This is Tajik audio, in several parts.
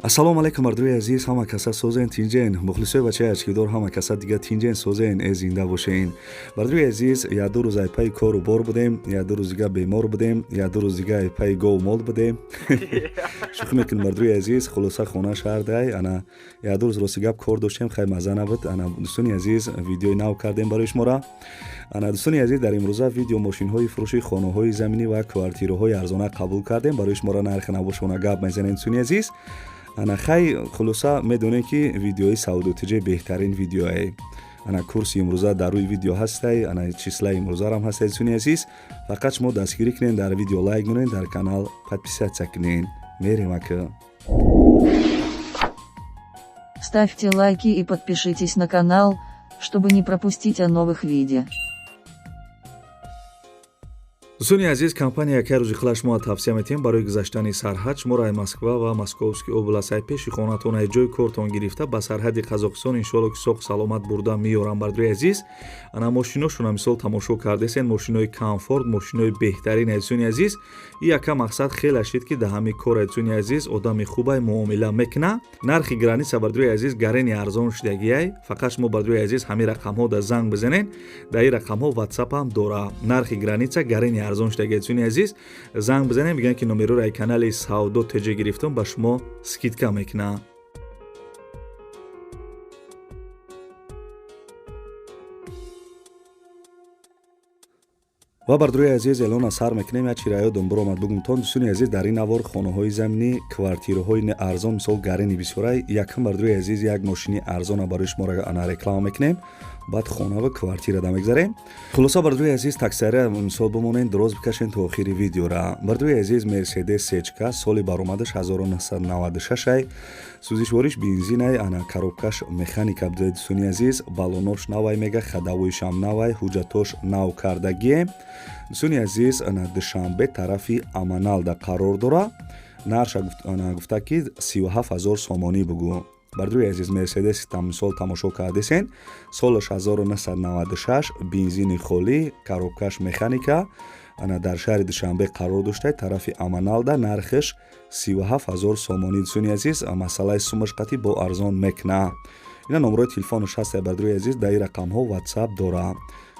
Ассалому алайкум, мардуми азиз, ҳама каса созен, тинҷен. Мухлисои бачаи ачкидор, ҳама каса дига тинҷен, созен, зинда бошен. Мардуми азиз, як ду рӯз айпаи кору бор будем, як ду рӯз дига бемор будем, як ду рӯз дига айпаи гову мол будем. Шӯхӣ мекунем, мардуми азиз. Хулоса, хона шаҳрдай. Ана як ду рӯз, рости гап, кор доштем, хай маза набуд. Ана, дӯстони азиз, видеои нав кардем барои шумора. Ана, дӯстони азиз, дар имрӯза видео мошинҳои фурӯши хонаҳои заминӣ ва квартираҳои арзона қабул кардем. Барои шумора нархи навошона гап мезанем, дӯстони азиз. Ана хай, хулоса, медонем, ки видеои Савдотиҷе беҳтарин видеое. Ана курси имрӯза дар рӯи видео ҳастай, ана числаи имрӯзарам ҳастай. Дӯстони азиз, фақат шумо дастгирӣ кунед, дар видео лайк монед, дар канал подписаться кунед. Мерем ака. Ставьте лайки и подпишитесь на канал, чтобы не пропустить о новых видео. Дӯстони азиз, компания яке рӯзи хила шумо тавсия метиҳем барои гузаштани сарҳад. Шуморо ай Москва ва Московский област, ай пеши хонатон, ай ҷои кортон гирифта, ба сарҳади Қазоқистон, иншоалло, ки соғ саломат бурда меёрам. Бардои азиз, ана мошиношона мисол тамошо кардесен, мошинои комфорт, мошинои беҳтарин. Дӯстони азиз, и яка мақсад хеле шид, ки да ҳами кор, дӯстони азиз, одами хубай муомила мекуна. Нархи граница, бардои азиз, гарени арзон шудагиай. Фақат шумо, бардои азиз, ҳамин рақамҳо да занг бизанен. Дар ин рақамҳо ватсапам дора. Нархи граница гарени арзон шудаги. Дӯстони азиз, занг бизанем, бигӯям, ки номероро ай канали Савдо ТЖ гирифтум, ба шумо скидка мекунам. Ва, бардорои азиз, эълона сар мекунем. Як чира ёдам биромад бугумтон, дӯстони азиз. Дар ин навор хонаҳои заминӣ, квартираҳои арзон, мисол гарени бисёрай. Якум, бардорои азиз, як мошини арзона барои шуморо ана реклама мекунем, баъд хона ва квартира да мегзарем. Хулоса, бардорои азиз, таксария мисол бимонен, дроз бикашен то охири видеора. Бардорои азиз, Мерседес сечка, соли баромадаш 1996 ай, сӯзишвориш бензинай, ана коробкаш механика буда. Дӯстони азиз, балонош навай, мега ходовойшам навай, ҳуҷҷатош нав кардагие. Дӯстони азиз, ана Душанбе, тарафи Аманалда қарор дора. Нарша гуфта, ки 37 000 сомонӣ бугӯ. Бардорои азиз, Мерседес мисол тамошо кардесен, солаш 1996, бензини холӣ, коробкаш механика, ана дар шаҳри Душанбе қарор дошта, тарафи Аманалда, нархаш 37 000 сомонӣ. Дӯстони азиз, масъалаи сумаш қатӣ бо арзон мекуна. Ина номерои телефонаш ҳаста, бардорои азиз, дар ин рақамҳо ватсап дора.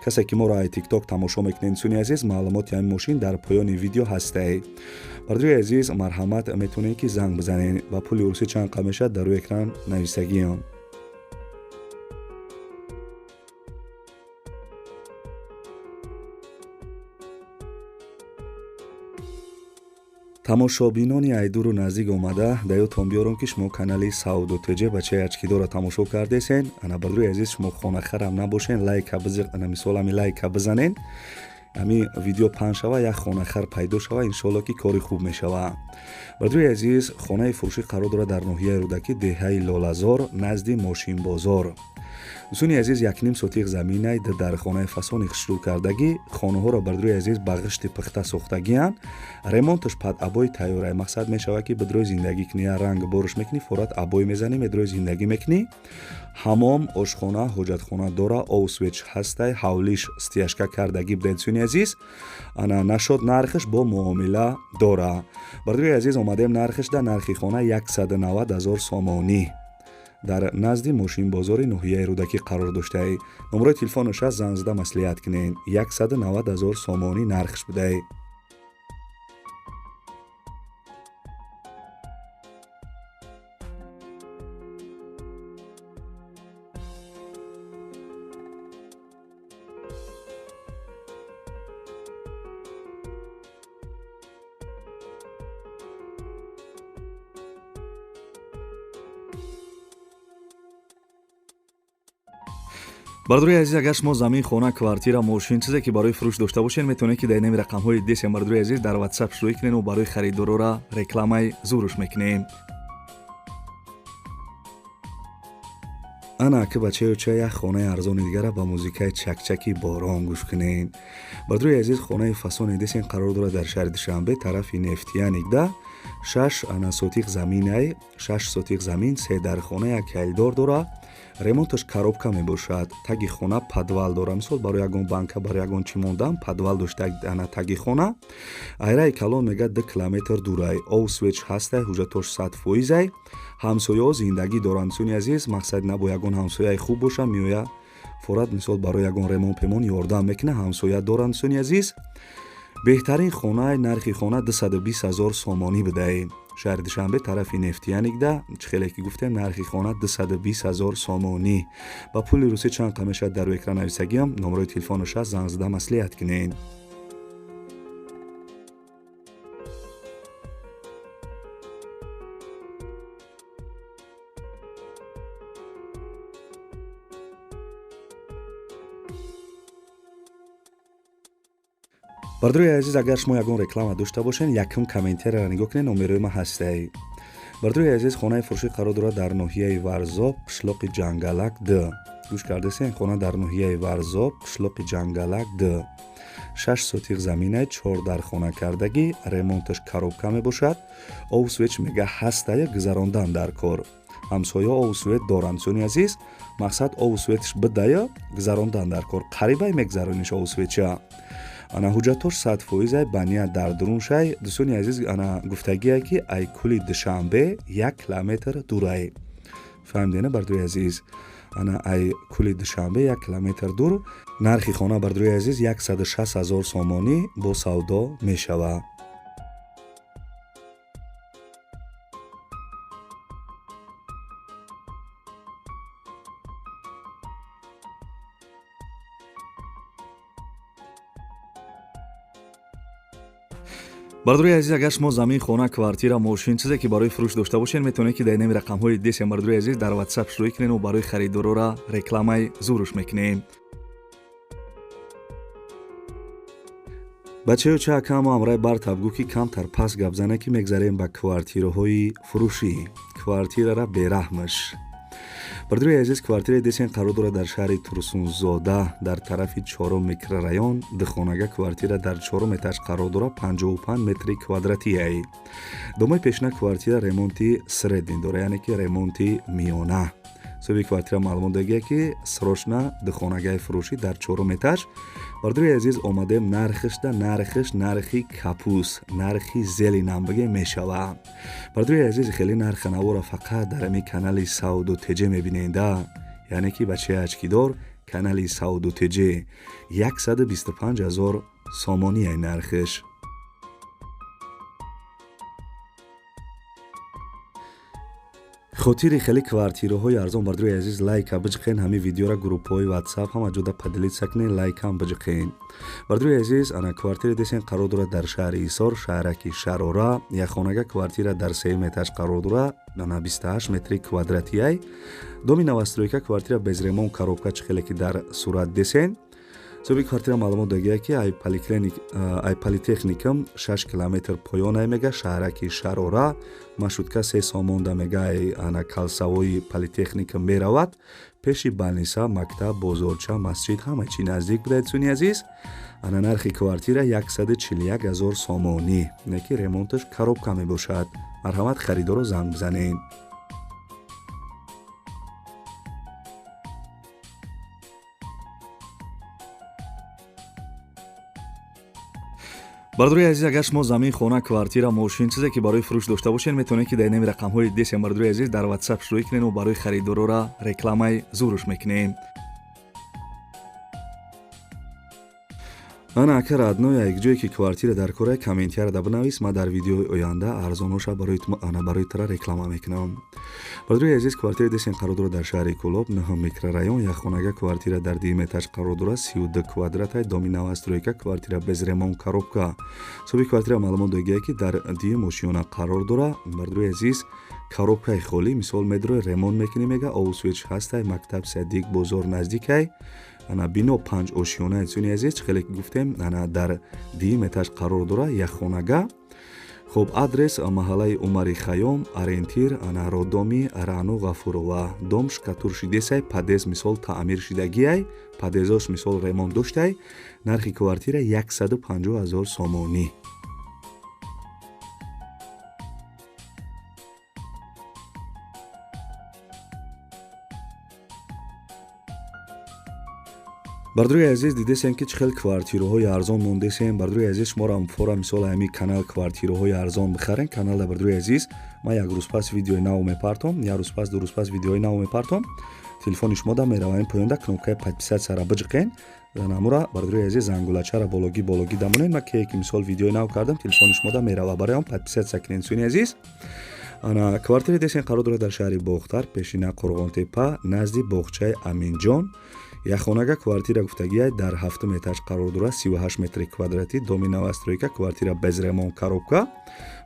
Касе ки моро ай Тикток тамошо мекунед, дӯстони азиз, маълумоти ҳамин мошин дар поёни видео ҳастае. Бардорои азиз, марҳамат, метавонед, ки занг бизанед. Ва пули русӣ чанд қад мешавад, дар рӯи экран нависагиам. Тамошобинони айдуру наздик омада, да ёдтон биёрам, ки шумо канали Савдо ТЖ бачаи ачкидорро тамошо кардесен. Ана, бардорои азиз, шумо хонахарам набошен, лайка, ана мисол ами лайка бизанен, ами видео паҳн шава, як хонахар пайдо шава, иншоалло, ки кори хуб мешава. Бардорои азиз, хонаи фурӯшӣ қарор дорад дар ноҳияи Рӯдакӣ, деҳаи Лолазор, назди мошинбозор. Дӯстони азиз, якним сотиқ заминай дар хонаи фасони хушрӯ кардагӣ. Хонаҳоро, бардорои азиз, ба ғишти пухта сохтагианд, ремонташ под обои тайёрай. Мақсад мешавад, ки бидрои зиндагӣ кунӣ, я ранг борш мекунӣ, форат обои мезанӣ, медрои зиндагӣ мекунӣ. Ҳамом, ошхона, ҳоҷатхона дора, овсвеч ҳастай, ҳавлиш стяжка кардагӣ буда. Дӯстони азиз, ана нашод, нархаш бо муомила дора. Бардорои азиз, омадем нархаш да, нархи хона 190 000 сомонӣ, дар назди мошинбозори ноҳияи Рӯдакӣ қарор доштаи. Номерои телефонаш аст, занг зада маслиҳат кунед. 190 000 сомонӣ нархш будаи. Бардорои азиз, агар шумо замин, хона, квартира, мошин, чизе ки барои фурӯш дошта бошед, метавонед, ки дар инами рақамҳои десем, бардорои азиз, дар ватсап шурӯъ кунед ва барои харидорора рекламаи зуруш мекунем. Ана аки бачаё ча, як хонаи арзони дигара ба музикаи чакчаки борон гӯш кунед. Бардорои азиз, хонаи фасони десен қарор дорад дар шаҳри Душанбе, тарафи Нефтяникда. 6 ана сотиқ заминай, 6 сотиқ замин, 3 дархона, як ҳайлдор дора. Ремонташ коробка мебошад. Таги хона подвал дора. Мисол барои ягон банка, барои ягон чӣ мондан подвал дошта ана таги хона. Айраи калон мега 2 километр дурай. Ов свеч ҳастай, ҳуҷҷатош 100%. Ҳамсояҳо зиндагӣ доранд. Дӯстони азиз, мақсад набо ягон ҳамсояи хуб боша, меоя форад мисол барои ягон ремонт пемон ёрдам мекунад. Ҳамсоя доранд, дӯстони азиз. Беҳтарин хона, нархи хона 220 ҳазор сомонӣ будаe. Шаҳри Душанбе тарафи Нефтияникда, чӣ хеле ки гуфтем, нархи хона 220 ҳазор сомонӣ. Ба пули русӣ чанд қа мешавад дар экран нависагиам, номерои телефонаш ҳаст, занг зада маслиҳат кунед. Бардорои азиз, агар шумо ягон реклама дошта бошед, якум комментарияро нигоҳ кунед, номерои ман ҳастай. Бардорои азиз, хонаи фурӯшӣ қарор дорад дар ноҳияи Варзоб, қишлоқи Ҷангалак Д. Гӯш кардесен, хона дар ноҳияи Варзоб, қишлоқи Ҷангалак Д. 6 сотиқ заминай, 4 дархона кардагӣ, ремонташ коробка мебошад. Ов свеч мега ҳастая, гузарондан дар кор. Ҳамсоя ов свет доранд, дӯстони азиз. Мақсад ов светш бидая, гузарондан дар кор. Қарибай мегузарониш ов светча. Ана ҳуҷҷатош 100% ба ният дар дуруншай. Дӯстони азиз, ана гуфтагие ки ай кули Душанбе 1 километр дурай. Фаҳмидена, бардорои азиз? Ана ай кули Душанбе 1 километр дур. Нархи хона, бардорои азиз, 160 ҳазор сомонӣ бо савдо мешавад. Бардорои азиз, агар шумо замин, хона, квартира, мошин, чизе ки барои фурӯш дошта бошед, метавонед ки дар инами рақамҳои десем, бардорои азиз, дар WhatsApp шурӯъ кунед ва барои харидорора рекламаи зуруш мекунем. Бачаё ча акамо амрай бартаб гӯ ки камтар пас гап зане ки мегзарем ба квартираҳои фурӯшӣ. Квартирара бераҳмаш. Бардорои азиз, квартираи десен қарор дорад дар шаҳри Турсунзода, дар тарафи 4 микрорайон, духонага квартира дар 4 этаж қарор дорад, 55 метри квадратияй. Домои пешина квартира ремонти средний дорад, яъне ки ремонти миёна. Соҳиби квартира маълумот дагия ки срочно духонагаи фурӯшӣ дар 4 этаж. Бардорои азиз, омадем нархишда, нархиш нархи капус, нархи зели намбаге мешавад. Бардорои азиз, хеле нархи навора фақат дар ҳамин канали Савдо ТЖ мебиненда, яъне ки бачаи ачкидор канали Савдо ТЖ 125 ҳазор сомонӣ ай нархиш. Хотири хеле квартираҳои арзон, бардорои азиз, лайка биҷиқен, ҳамин видеора группаҳои WhatsApp ҳама ҷода поделиться кунен, лайкам биҷиқен. Бардорои азиз, ана квартира десен қарор дорад дар шаҳри Ҳисор, шаҳраки Шарора, якхонага квартира дар 3 этаж қарор дорад, ана 28 метри квадратияй. Доми новостройка, квартира без ремонт, коробка, чӣ хеле ки дар сурат десен. Соҳиби квартира маълумот дагия ки ай поликлиник, ай политехникум 6 километр поён ай мега, шаҳраки Шарора, маршрутка 3 сомонда мега, ай ана калсавои политехникум меравад. Пеши балниса, мактаб, бозорча, масҷид ҳама чӣ наздик буда, дӯстони азиз. Ана нархи квартира 141 ҳазор сомонӣ, не ки ремонташ коробка мебошад. Марҳамат, харидоро занг бизанед. Бардорои азиз, агар шумо замин, хона, квартира, мошин, чизе ки барои фурӯш дошта бошед, метавонед ки дар инами рақамҳои десем, бардорои азиз, дар WhatsApp шурӯъ кунед ва барои харидорора рекламаи зуруш мекунем. Ана ака родной, як ҷое ки квартира дар кора, комментария да бинавис, ман дар видеои оянда арзоноша барои тара реклама мекунам. Бардорои азиз, квартираи десен қарор дорад дар шаҳри Кӯлоб, 9 микрорайон, якхонага квартира дар 2 этаж қарор дорад, 32 квадратай, доми новостройка, квартира без ремонт, коробка. Соҳиби квартира маълумот дагия ки дар дуюм ошиёна қарор дорад. Бардорои азиз, коробкаи холӣ, мисол медрои ремонт мекунӣ, мега ов свеч ҳастай, мактаб, садик, бозор наздикай. Ана бино 5 ошиёна, дӯстони азиз, чӣ хеле ки гуфтем, ана дар дуюм этаж қарор дорад, якхонага. Хоб, адрес маҳаллаи Умари Хайём, ориентир ана роддоми Раъно Ғафурова. Дом штукатур шидесай, подъезд мисол таъмир шидагиай, подъездош мисол ремонт доштай. Нархи квартира 150 ҳазор сомонӣ. Бардорои азиз, дидесем, ки чӣ хел квартираҳои арзон мондесем. Бардорои азиз, шуморо фора мисол ҳами канал квартираҳои арзон бихарен. Каналда, бардорои азиз, ман як рӯз пас видеои нав мепартом, як рӯз пас, 2 рӯз пас видеои нав мепартом, телефони шумо да мераваем. Поёнда кнопкаи подписаться-ра биҷиқен, намура, бардорои азиз, зангулачара бологӣ бологӣ дамонед. Ма ке ки мисол видеои нав кардам, телефони шумо да мерава. Барои он подписаться кунед, дӯстони азиз. Ана квартираи десен қарор дорад дар шаҳри Бохтар, пешина Қурғонтепа, назди боғчаи Аминҷон. Яхонага квартира гуфтагиай дар ҳафтум этаж қарор дорад, 38 метри квадратӣ, доми новостройка, квартира без ремонт, коробка.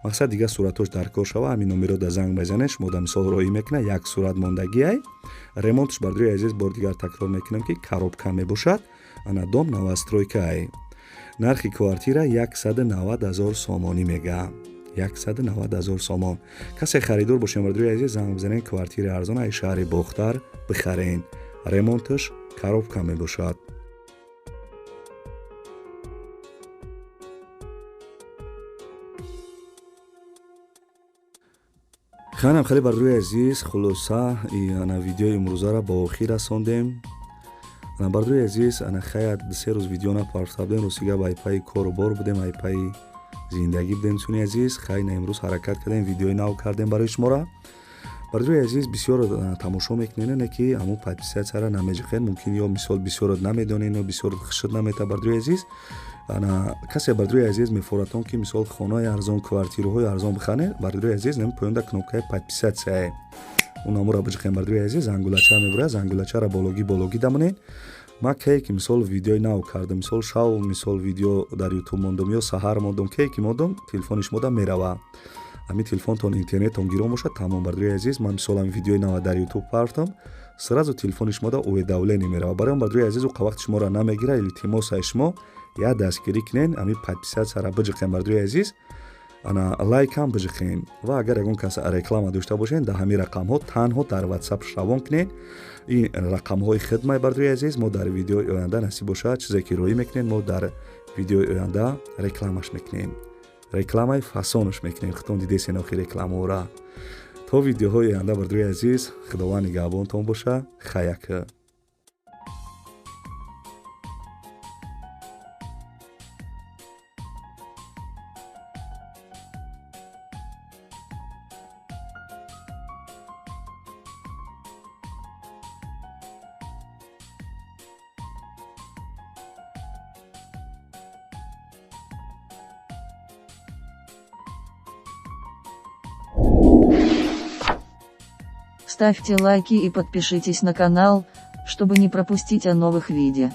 Мақсад, дигар суратош дар кор шава, ҳамин номеро да занг мезанед, шумо да мисол роҳӣ мекунад. Як сурат мондагиай, ремонтш, бардорои азиз, бори дигар такрор мекунам, ки коробка мебошад. Ана дом новостройка-ай. Нархи квартира 190 000 сомонӣ мега, 190 000 сомон. Касе харидор бошем, бардорои азиз, занг бизанед, квартираи арзон ай шаҳри Бохтар бихарен. Ремонташ коробка мебошад. Ханам хеле, бардорои азиз, хулоса, ана видеои имрӯзаро ба охир расондем. Ана, бардорои азиз, ана хаят 3 рӯз видео напарфта будем. Ростига, ба айпаи кору бор будем, айпаи зиндагӣ будем, дӯстони азиз. Хайна имрӯз ҳаракат кардем, видеои нав кардем барои шуморо. Бардорои азиз, бисёр тамошо мекунед, не ки ҳамун подписаться-ра намеҷиқед. Мумкин, ё мисол бисёрот намедонед, ё бисёр хушуд намета. Бардорои азиз, ана касе, бардорои азиз, мефоратон, ки мисол хонаи арзон, квартираҳои арзон бихаред, бардорои азиз, нем поёнда кнопкаи подписаться-е, он амура биҷиқем. Бардорои азиз, зангулача мебурад, зангулачаро бологӣ бологӣ дамонед. Ма кае ки мисол видеои нав кардам, мисол шав мисол видео дар Ютуб мондум ё саҳар мондум, кае ки мондум, телефони шумо да мерава. Ҳамин телефонтон, интернеттон гирон бошад, тамом. Бардорои азиз, ман мисол ҳамин видеои нава дар Ютуб партам, сразу телефони шумо да уведомление мерава. Барои он, бардорои азиз, уқа вақти шуморо намегира. Илтимос, ай шумо як дастгирӣ кунед, ҳамин подписаться-ра биҷиқем, бардорои азиз, ана лайкам биҷиқем. Ва агар ягон кас реклама дошта бошед, дар ҳамин рақамҳо танҳо дар Ватсап равон кунед. Ин рақамҳои хидмай, бардорои азиз. Мо дар видеои оянда, насиб бошад, чизе ки роӣ мекунем, мо дар видеои оянда рекламаш мекунем, рекламаи фасонаш мекунем. Худтон дидесен охи рекламаора. То видеоҳои оянда, бардорои азиз, Худованд нигаҳбонтон боша. Хаяка. Ставьте лайки и подпишитесь на канал, чтобы не пропустить о новых видео.